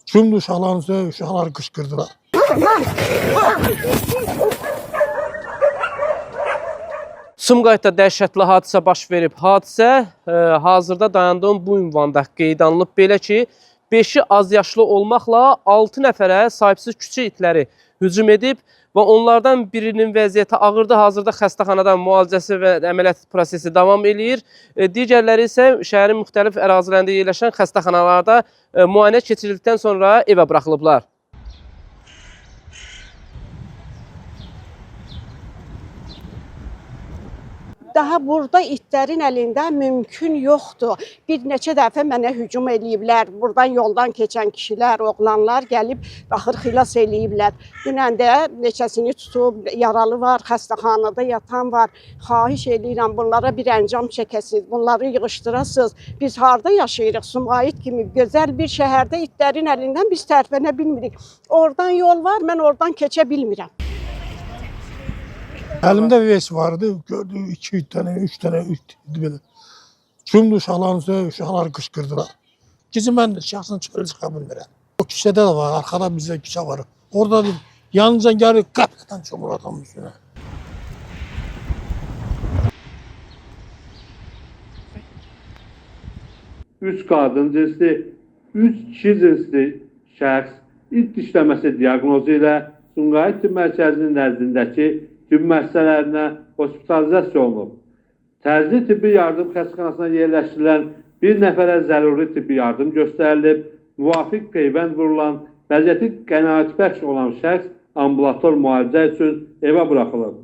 Cumdu uşaqların üstünə, uşaqlar qışqırdılar. Sumqayıtda dəhşətli hadisə baş verib. Hadisə hazırda dayandığım bu ünvanda qeydə alınıb. Belə ki, 5-i azyaşlı olmaqla 6 nəfərə sahibsiz küçə itləri hücum edib və onlardan birinin vəziyyəti ağırdır. Hazırda xəstəxanada müalicəsi və əməliyyat prosesi davam eləyir. Digərləri isə şəhərin müxtəlif ərazilərində yerləşən xəstəxanalarda müayinə keçirildikdən sonra evə buraxılıblar. Daha burada itlərin əlində mümkün yoxdur. Bir neçə dəfə mənə hücum eləyiblər. Burdan yoldan keçən kişilər, oğlanlar gəlib axır xilas eləyiblər. Dünən də neçəsini tutub, yaralı var, xəstəxanada yatan var. Xahiş eləyirəm bunlara bir əncam çəkəsiniz, bunları yığışdırasınız. Biz harda yaşayırıq? Sumqayıt kimi gözəl bir şəhərdə itlərin əlindən biz tərpənə bilmirik. Oradan yol var, mən oradan keçə bilmirəm. Əlimdə ves vardı, gördü iki tane, üç tane it idi belə. Cumdu uşaqların üstünə, uşaqlar qışqırdılar. Gecə mən şəxsən çölə çıxa bilmirəm. O küçədə də var, arxada bizdə küçə var. Orada da yanınca gəlir, qəflətən çomur adamın üstünə. Üç qadın cinsli, üç kişi cinsli şəxs it dişləməsi diaqnozu ilə Sumqayıt Tibb Mərkəzinin nəzdindəki tibb müəssisələrinə hospitalizasiya olunub. Təcili tibbi yardım xəstəxanasına yerləşdirilən bir nəfərə zəruri tibbi yardım göstərilib, müvafiq peyvənd vurulan, vəziyyəti qənaətbəxş olan şəxs ambulator müalicə üçün evə buraxılıb.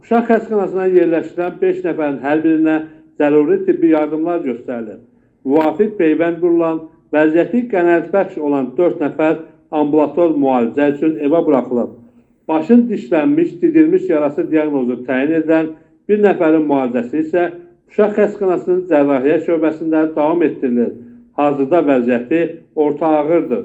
Uşaq xəstəxanasına yerləşdirilən 5 nəfərin hər birinə zəruri tibbi yardımlar göstərilib. Müvafiq peyvənd vurulan, vəziyyəti qənaətbəxş olan 4 nəfər ambulator müalicə üçün evə buraxılıb. Başın dişlənmiş, didilmiş yarası diaqnozu təyin edilən bir nəfərin müalicəsi isə Uşaq xəstəxanasının cərrahiyyə şöbəsində davam etdirilir. Hazırda vəziyyəti orta ağırdır.